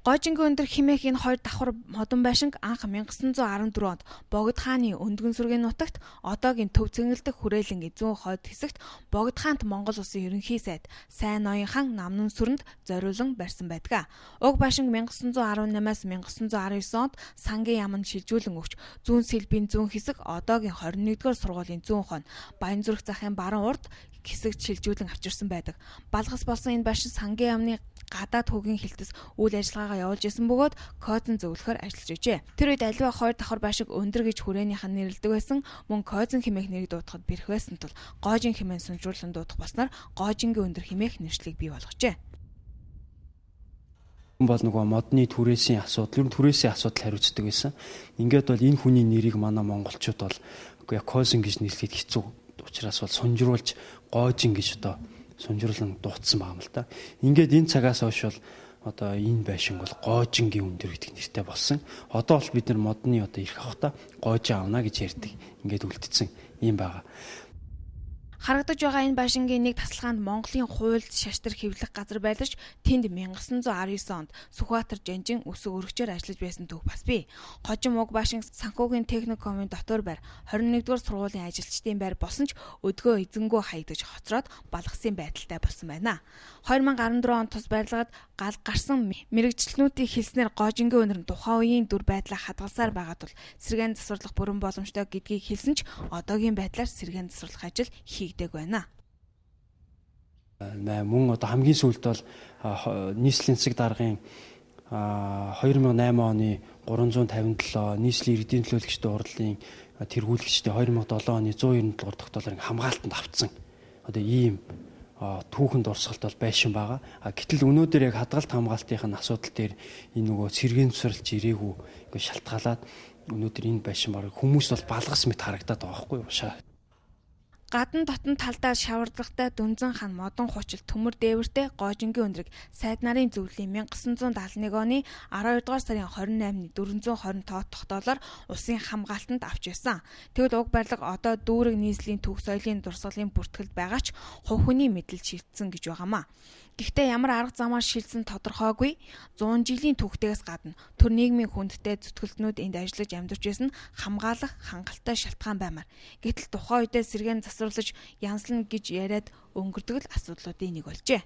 Гоожингийн өндөр хэмээх энэ хоёр давхар модон байшинг анх 1914 онд Богд хааны өндгөн сүргийн нутагт одоогийн Төв Цэнгэлдэх хүрээлэнгийн зүүн хойд хэсэгт Богд хаант Монгол улсын ерөнхий сайд Сайн ноён хаан Намнан сүрэнд зориулан барьсан байдаг. Уг байшинг 1918-аас 1919 онд Сангийн яаманд шилжүүлэн өгч зүүн сэлбийн зүүн хэсэг одоогийн 21-р сургуулийн зүүн хойно Баянзүрх захын баруун урд хэсэгт шилжүүлэн авчирсан байдаг. Балгас болсон энэ байшин Сангийн яамны гадаад хүүгийн хилтэс үйл ажиллагаагаа явуулж исэн бөгөөд Койзон зөвлөхөөр ажиллаж байжээ. Тэр үед аливаа хоёр давхар байшиг өндөр гэж хүрээнийх нь нэрлэдэг байсан. Мөн Койзон хэмээх нэрийг дуудахад бэрх байсан тул Гоожин хэмээн сунжруулан дуудах болсноор Гоожингийн өндөр хэмээх нэршлиг бий болгожээ. Бол нөгөө модны түрээсийн асуудал, ер нь түрээсийн асуудал хариуцдаг байсан. Ингээд бол энэ хүний нэрийг манай монголчууд бол үгүй Койзон гэж нэрлэхэд хэцүү учраас бол сунжруулж Гоожин гэж одоо сунжруулан дуудсан байгаа юм л да. Ингээд энэ цагаас хойш бол одоо энэ байшин бол Гоожингийн өндөр гэдэг нэртэй болсон. Одоо бол бид нар модны одоо эрх авахдаа Гоожин авна гэж ярьдаг. Ингээд үлдсэн юм байгаа. Харагдаж байгаа энэ байшингийн нэг тасалгаанд Монголын хууль шаштар хэвлэх газар байлаж тэнд 1919 онд Сүхбаатар Жанжин өсөг өргөчөөр ажиллаж байсан түүх бас бий. Хожим уг байшин санхүүгийн техникумын дотор байр 21-р сургуулийн ажилчдын байр болсон ч өдгөө эзэнгүү хаягдаж хоцроод балгасын байдалтай болсон байна. 2014 онд тус барилгад гал гарсан мэргэжилтнүүдийн хэлснээр Гоожингийн өнөр нь тухайн үеийн дүр байдлаа хадгалсаар байгаа тул сэргээн засварлах бүрэн боломжтой гэдгийг хэлсэн ч одоогийн байдлаар сэргээн засварлах ажил хийгдэг байна. Мөн одоо хамгийн сүүлд бол нийслэлийн засаг даргын 2008 оны 357 нийслэлийн иргэдийн төлөөлөгчдийн хурлын тэргүүлэгчдийн 2007 оны 197 дугаар тогтоолоор хамгаалтанд автсан. Одоо ийм түүхэн дурсгалт бол байшин байгаа. Гэтэл өнөөдөр яг хадгалт хамгаалтын асуудал дээр энэ нөгөө сэргээн засварлаж ирээгүй ингээд шалтгаалаад өнөөдөр энэ байшин бараг хүмүүс бол балгас мэт харагдаад байгаа байхгүй юу? Гадна дотн талдаа шаварлагатай дүнзэн хан модон хуучил төмөр дээвэртэй Гоожингийн өндрийг сайд нарын зөвлөлийн 1971 оны 12 дугаар сарын 28-ны 420 тоо тогтоолоор улсын хамгаалтанд авч байсан. Тэгвэл уг барилга одоо дүүрэг нийслэлийн төв соёлын дурсгалын бүртгэлд байгаа ч хувь хүний мэдлэл шилжсэн гэж байгаамаа. Гэхдээ ямар арга замаар шилжсэн тодорхойгүй 100 жилийн түүхтэйгээс гадна төр нийгмийн хүндтэй зүтгэлтнүүд энд ажиллаж амьдарч байсан хамгаалах хангалттай шалтгаан баймаар. Гэтэл тухайн үедээ сэргээн засварлаж янзлна гэж яриад өнгөрдөг л асуудлуудын нэг болжээ.